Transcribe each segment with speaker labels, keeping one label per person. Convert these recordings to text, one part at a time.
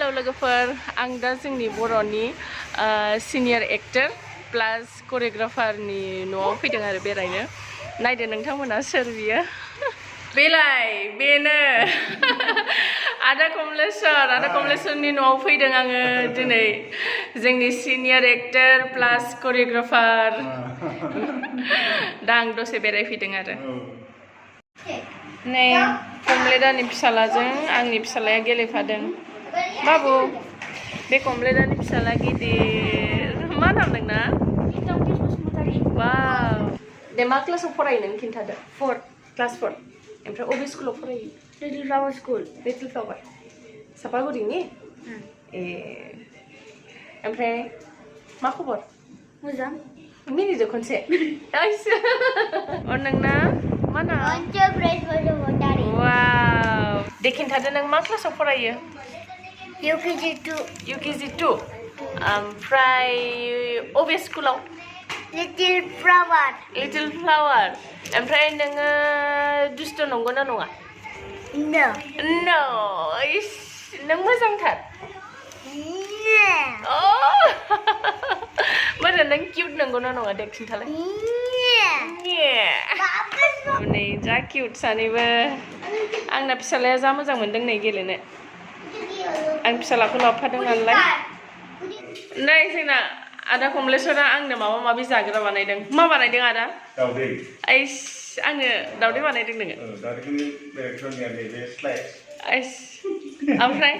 Speaker 1: hello लोगोफोर आं दा जोंनि बर'नि सिनियर एक्टर प्लास कोरियोग्राफारनि न'आव फैदों आरो बेरायनो नायदो नोंथांमोना सोर बियो बेलाय बेनो आदा कमलेश्वरनि न'आव फैदों आङो दिनै जोंनि सिनियर एक्टर प्लास कोरियोग्राफार दा आं दसे बेरायफैदों आरो नै कमलेदानि फिसालाजों आंनि फिसालाया गेलेफादों बाबु बे कमलेदानि फिसाला गिदिर मा नाम नोंना वाव दे मा क्लासाव फरायो नों खिन्थादो 4 क्लास 4 ओमफ्राय अबे स्कुलाव फरायो little flower school little flower सापागुरिनि ए ओमफ्राय मा खबर मोजां मिनिदो खनसे नोंना मा नाम वाव दे खिन्थादो नों मा क्लासाव फरायो UKG 2 ओमफ्राय अबे स्कुलाव लिटिल फ्लावर ओमफ्राय नोङो दुस्ट नंगौ ना नङा नो नों मोजांथार मोजां नों किउट नंगौ ना नङा दे खिन्थालाय नै जा किउट सानैबो आंना फिसालाया जा मोजां मोनदों नै गेलेनो आं फिसालाखौ लाबोफादों नालाय नै जोंना आदा कमलेश्वरा आंनो माबा माबि जाग्रा बानायदों मा बानायदों आदा दावदै आंनो दावदै बानायदों नोङो ओमफ्राय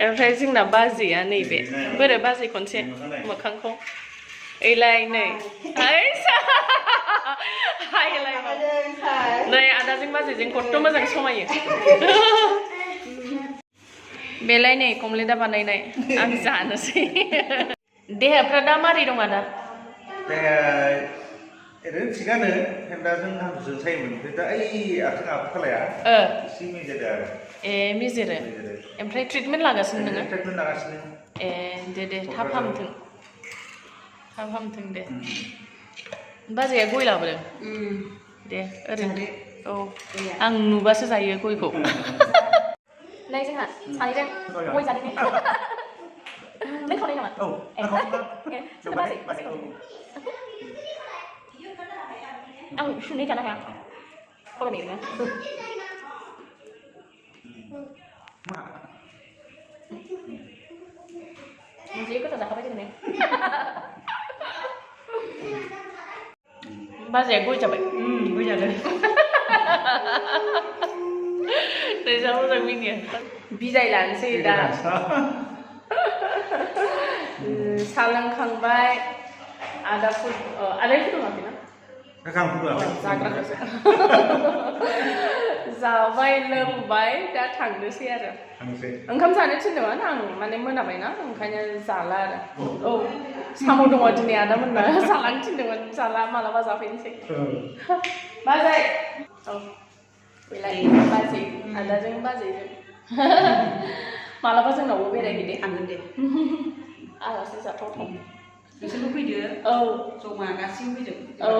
Speaker 1: ओमफ्राय जोंना बाजैया नैबे बोरै बाजै खनसे मोखांखौ ओइलाय नै नै आदाजों बाजैजों खथ्थ' मोजां समायो बेलाय नै कमलेदा बानायनाय आं जानोसै देहाफ्रा दा मारै दं आदा
Speaker 2: ओरैनो थिगानो फेन्दाजों हान्थुजों सायोमोन ओमफ्राय दा ओइ आथिं आखालाया एसे मिजेरो आरो
Speaker 1: ए मिजेरो ओमफ्राय ट्रिटमेन्ट लागासिनो नोङो
Speaker 2: ट्रिटमेन्ट लागासिनो
Speaker 1: ए दे थाब हामथों दे बाजैया गय लाबोदों दे ओरैनो औ आं नुबासो जायो गयखौ नै जोंहा सानैजों गय जादों नों खावनाय नामा
Speaker 2: औ
Speaker 1: आं सुनै जानो हाया फरायनायनो जि गोथाव जाखाबाय जों बाजैया गय जाबाय गय जादों जा मोजां मिनियो बिदाय लानोसै दा सा लोंखांबाय आदाया फुदुङाखैना जाग्राखौसो जाबाय लोंबाय दा थांनोसै आरो ओंखाम जानो थिनदोंमोन आं माने मोनाबायना ओंखायनो जाला आरो औ साम' दङ दिनै आदा मोनना जालांनो थिनदोंमोन जाला मालाबा जाफैनोसै बाजै औ बेलाय बाजै आदाजों बाजैजों मालाबा जोंनावबो बेरायहैदे थांगोन दे आलासि जाथावथाव बिसोरबो फैदो औ जमा गासिबो फैदो औ